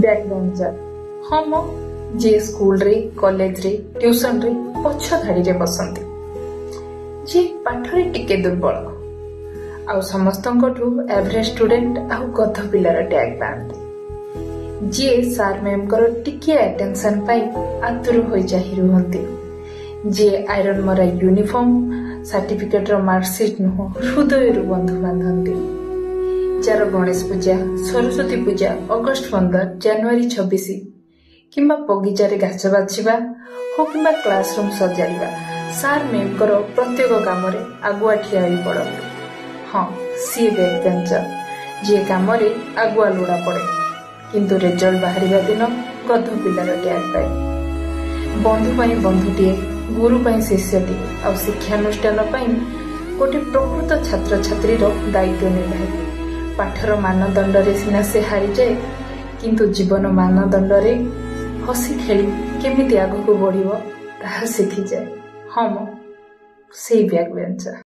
Back ବେଞ୍ଚର। ହଁ ମ, ଯିଏ ସ୍କୁଲରେ, କଲେଜରେ, ଟ୍ୟୁସନରେ ପଛ ଧାଡ଼ିରେ ବସନ୍ତି, ଯିଏ ପାଠରେ ଟିକେ ଦୁର୍ବଳ ଆଉ ସମସ୍ତଙ୍କଠୁ ଆଭରେଜ ଷ୍ଟୁଡେଣ୍ଟ ଆଉ ଗଧ ପିଲାର ଟ୍ୟାଗ ପାଆନ୍ତି, ଯିଏ ସାର୍ ମ୍ୟାମଙ୍କର ଟିକିଏ ଆଟେନସନ ପାଇଁ ଆତୁର ହୋଇ ଚାହିଁ ରୁହନ୍ତି, ଯିଏ ଆଇରନ୍ ମରା ୟୁନିଫର୍ମ, ସାର୍ଟିଫିକେଟର ମାର୍କସିଟ୍ ନୁହଁ, ହୃଦୟରୁ ବନ୍ଧୁ ବାନ୍ଧନ୍ତି, ଯାର ଗଣେଶ ପୂଜା, ସରସ୍ୱତୀ ପୂଜା, ଅଗଷ୍ଟ 15, ଜାନୁଆରୀ 26 କିମ୍ବା ବଗିଚାରେ ଘାସ ବାଛିବା ହଉ କିମ୍ବା କ୍ଲାସରୁମ୍ ସଜାଡ଼ିବା, ସାର୍ ମ୍ୟାମଙ୍କର ପ୍ରତ୍ୟେକ କାମରେ ଆଗୁଆ ଠିଆ ହୋଇ ପଡ଼ନ୍ତି। ହଁ, ସିଏ ବ୍ୟାକ୍ ବେଞ୍ଚର, ଯିଏ କାମରେ ଆଗୁଆ ଲୋଡ଼ା ପଡ଼େ କିନ୍ତୁ ରେଜଲ୍ଟ ବାହାରିବା ଦିନ ଗଧ ପିଲାର ଟ୍ୟାଗ ପାଏ। ବନ୍ଧୁ ପାଇଁ ବନ୍ଧୁଟିଏ, ଗୁରୁ ପାଇଁ ଶିଷ୍ୟଟିଏ ଆଉ ଶିକ୍ଷାନୁଷ୍ଠାନ ପାଇଁ ଗୋଟେ ପ୍ରକୃତ ଛାତ୍ରଛାତ୍ରୀର ଦାୟିତ୍ୱ ନିଭାଏ। ପାଠର ମାନଦଣ୍ଡରେ ସିନା ସେ ହାରିଯାଏ, କିନ୍ତୁ ଜୀବନ ମାନଦଣ୍ଡରେ ହସି ଖେଳି କେମିତି ଆଗକୁ ବଢ଼ିବ ତାହା ଶିଖିଯାଏ। ହଁ ମ, ସେଇ ବ୍ୟାକ୍ ବେଞ୍ଚର।